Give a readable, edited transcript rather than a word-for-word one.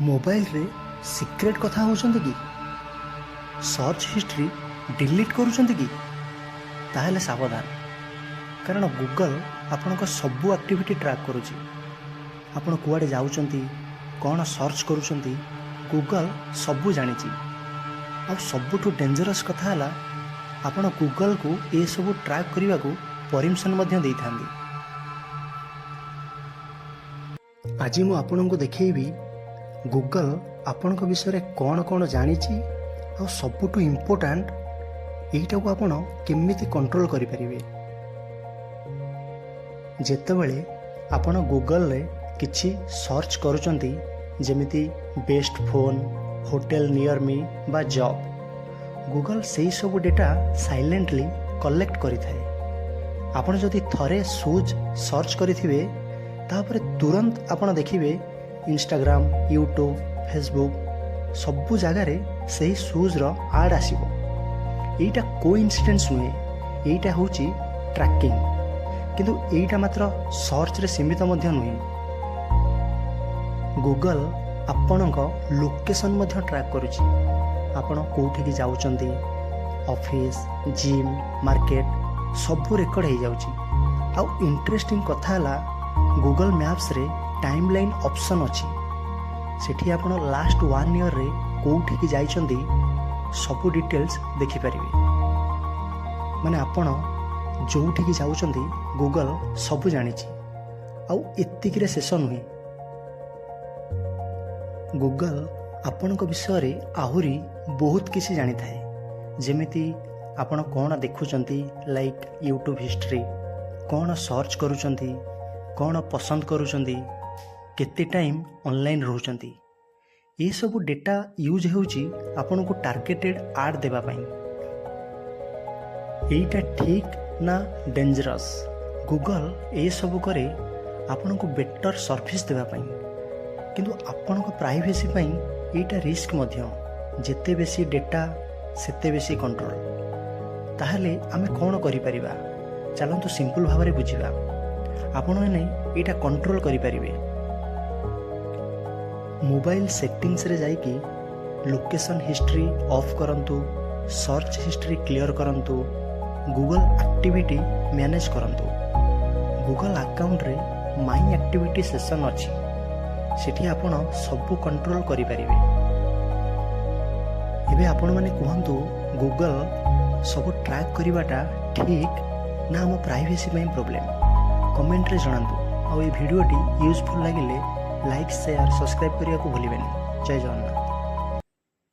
ମୋବାଇଲରେ ସିକ୍ରେଟ୍ କଥା ହେଉଛନ୍ତି କି? ସର୍ଚ୍ଚ ହିଷ୍ଟ୍ରି ଡିଲିଟ୍ କରୁଛନ୍ତି କି? ତାହେଲେ ସାବଧାନ, କାରଣ ଗୁଗଲ ଆପଣଙ୍କ ସବୁ ଆକ୍ଟିଭିଟି ଟ୍ରାକ୍ କରୁଛି। ଆପଣ କୁଆଡ଼େ ଯାଉଛନ୍ତି, କ'ଣ ସର୍ଚ୍ଚ କରୁଛନ୍ତି, ଗୁଗଲ ସବୁ ଜାଣିଛି। ଆଉ ସବୁଠୁ ଡେଞ୍ଜରସ୍ କଥା ହେଲା, ଆପଣ ଗୁଗଲକୁ ଏସବୁ ଟ୍ରାକ୍ କରିବାକୁ ପରମିସନ୍ ମଧ୍ୟ ଦେଇଥାନ୍ତି। ଆଜି ମୁଁ ଆପଣଙ୍କୁ ଦେଖେଇବି ଗୁଗଲ ଆପଣଙ୍କ ବିଷୟରେ କ'ଣ କ'ଣ ଜାଣିଛି ଆଉ ସବୁଠୁ ଇମ୍ପୋର୍ଟାଣ୍ଟ, ଏଇଟାକୁ ଆପଣ କେମିତି କଣ୍ଟ୍ରୋଲ କରିପାରିବେ। ଯେତେବେଳେ ଆପଣ ଗୁଗଲରେ କିଛି ସର୍ଚ୍ଚ କରୁଛନ୍ତି, ଯେମିତି best phone, hotel near me ବା ଜବ୍, ଗୁଗଲ ସେଇ ସବୁ ଡେଟା ସାଇଲେଣ୍ଟଲି କଲେକ୍ଟ କରିଥାଏ। ଆପଣ ଯଦି ଥରେ ସୁଜ୍ ସର୍ଚ୍ଚ କରିଥିବେ, ତାପରେ ତୁରନ୍ତ ଆପଣ ଦେଖିବେ ଇନଷ୍ଟାଗ୍ରାମ, ୟୁଟ୍ୟୁବ୍, ଫେସବୁକ୍ ସବୁ ଜାଗାରେ ସେହି ସୁଜ୍ର ଆଡ଼୍ ଆସିବ। ଏଇଟା କୋଇନ୍ସିଡେନ୍ସ ନୁହେଁ, ଏଇଟା ହେଉଛି ଟ୍ରାକିଂ। କିନ୍ତୁ ଏଇଟା ମାତ୍ର ସର୍ଚ୍ଚରେ ସୀମିତ ମଧ୍ୟ ନୁହେଁ। ଗୁଗଲ ଆପଣଙ୍କ ଲୋକେସନ୍ ମଧ୍ୟ ଟ୍ରାକ୍ କରୁଛି। ଆପଣ କେଉଁଠିକି ଯାଉଛନ୍ତି, ଅଫିସ୍, ଜିମ୍, ମାର୍କେଟ ସବୁ ରେକର୍ଡ଼ ହେଇଯାଉଛି। ଆଉ ଇଣ୍ଟରେଷ୍ଟିଂ କଥା ହେଲା, ଗୁଗଲ ମ୍ୟାପ୍ସରେ ଟାଇମ୍ ଲାଇନ୍ ଅପସନ୍ ଅଛି। ସେଠି ଆପଣ ଲାଷ୍ଟ ୱାନ୍ ଇୟର୍ରେ କେଉଁଠିକି ଯାଇଛନ୍ତି, ସବୁ ଡିଟେଲ୍ସ ଦେଖିପାରିବେ। ମାନେ ଆପଣ ଯେଉଁଠିକି ଯାଉଛନ୍ତି, ଗୁଗଲ ସବୁ ଜାଣିଛି। ଆଉ ଏତିକିରେ ଶେଷ ନୁହେଁ। ଗୁଗଲ ଆପଣଙ୍କ ବିଷୟରେ ଆହୁରି ବହୁତ କିଛି ଜାଣିଥାଏ, ଯେମିତି ଆପଣ କ'ଣ ଦେଖୁଛନ୍ତି, ଲାଇକ୍ ୟୁଟ୍ୟୁବ୍ ହିଷ୍ଟ୍ରି, କ'ଣ ସର୍ଚ୍ଚ କରୁଛନ୍ତି, କ'ଣ ପସନ୍ଦ କରୁଛନ୍ତି, କେତେ ଟାଇମ୍ ଅନଲାଇନ୍ ରହୁଛନ୍ତି। ଏସବୁ ଡେଟା ୟୁଜ୍ ହେଉଛି ଆପଣଙ୍କୁ ଟାର୍ଗେଟେଡ଼ ଆଡ଼୍ ଦେବା ପାଇଁ। ଏଇଟା ଠିକ୍ ନା ଡେଞ୍ଜରସ୍? ଗୁଗଲ ଏସବୁ କରେ ଆପଣଙ୍କୁ ବେଟର୍ ସର୍ଭିସ୍ ଦେବା ପାଇଁ, କିନ୍ତୁ ଆପଣଙ୍କ ପ୍ରାଇଭେସି ପାଇଁ ଏଇଟା ରିସ୍କ ମଧ୍ୟ। ଯେତେ ବେଶୀ ଡେଟା, ସେତେ ବେଶୀ କଣ୍ଟ୍ରୋଲ। ତାହେଲେ ଆମେ କ'ଣ କରିପାରିବା? ଚାଲନ୍ତୁ ସିମ୍ପଲ୍ ଭାବରେ ବୁଝିବା। ଆପଣମାନେ ଏଇଟା କଣ୍ଟ୍ରୋଲ କରିପାରିବେ। ମୋବାଇଲ ସେଟିଂସରେ ଯାଇକି ଲୋକେସନ୍ ହିଷ୍ଟ୍ରି ଅଫ୍ କରନ୍ତୁ, ସର୍ଚ୍ଚ ହିଷ୍ଟ୍ରି କ୍ଲିଅର କରନ୍ତୁ, ଗୁଗଲ ଆକ୍ଟିଭିଟି ମ୍ୟାନେଜ୍ କରନ୍ତୁ। ଗୁଗଲ ଆକାଉଣ୍ଟରେ ମାଇ ଆକ୍ଟିଭିଟି ସେକ୍ସନ୍ ଅଛି, ସେଠି ଆପଣ ସବୁ କଣ୍ଟ୍ରୋଲ କରିପାରିବେ। ଏବେ ଆପଣମାନେ କୁହନ୍ତୁ, ଗୁଗଲ ସବୁ ଟ୍ରାକ୍ କରିବାଟା ଠିକ୍ ନା ଆମ ପ୍ରାଇଭେସି ପାଇଁ ପ୍ରୋବ୍ଲେମ୍? କମେଣ୍ଟରେ ଜଣାନ୍ତୁ। ଆଉ ଏ ଭିଡ଼ିଓଟି ୟୁଜଫୁଲ୍ ଲାଗିଲେ ଲାଇକ୍, ସେୟାର, ସବସ୍କ୍ରାଇବ୍ କରିବାକୁ ଭୁଲିବେନି। ଜୟ ଜଗନ୍ନାଥ।